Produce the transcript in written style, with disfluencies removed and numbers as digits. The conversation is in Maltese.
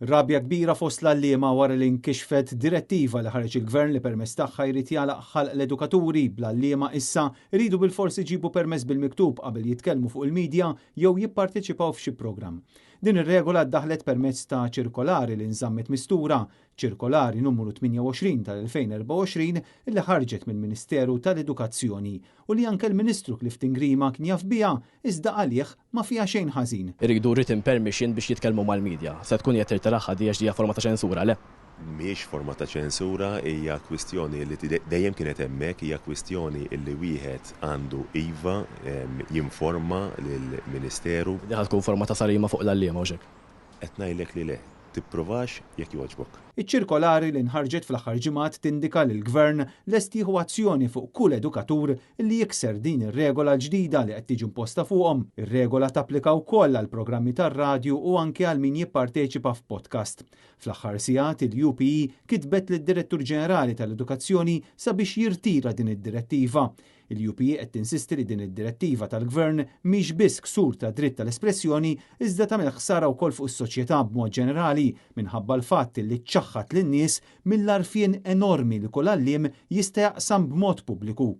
Rabja kbira fost l-għalliema wara li nkixfet direttiva li ħareġ il-Gvern li permezz tagħha jrid jagħlaq ħalq l-edukaturi, bl-għalliema issa jridu bilfors iġibu permess bil-miktub qabel jitkellmu fuq il-midja jew jipparteċipaw f'xi programm. Din ir-regola ddaħlet permezz ta' ċirkolari li nżammet mistura, ċirkolari numru 28 tal-2024 li ħarġet mill-Ministeru tal-Edukazzjoni u li anke l-Ministru Clifton Grima kien jaf biha, iżda għalih ma fiha xejn ħażin. Iridu written permission biex jitkellmu mal-media. Se tkun qed tirtiraha di għax di hija forma ta' ċensura, le? Mhijiex forma ta' ċensura, hija kwistjoni li dejjem kienet hemmhekk, hija kwistjoni li wieħed għandu iva jinforma lill-Ministeru. Di ħa tkun forma ta' sarima fuq l-għalliema, hux hekk? Qed ngħidlek li le. Tipprovax jekk jogħġbok. Iċ-ċirkolari li nħarġet fl-aħħar ġimgħat tindika li l-Gvern lest jieħu azzjoni fuq kull edukatur li jikser din ir-regola l-ġdida li qed tiġi imposta fuqhom. Ir-regola tapplika wkoll għal programmi tar-radju u anke għal min jipparteċipa f'podcast. Fl-aħħar sigħat il-UPE kitbet lid-Direttur Ġenerali tal-Edukazzjoni sabiex jirtira din id-direttiva. Il-UPE qed tinsisti li din id-direttiva tal-Gvern mhix biss ksur ta' dritt tal-espressjoni iżda tagħmel ħsara wkoll fuq is-soċjetà b'mod ġenerali minħabba l-fatt li ċċaħħad lin-nies mill-għarfien enormi li kull għalliem jista' jaqsam b'mod pubbliku.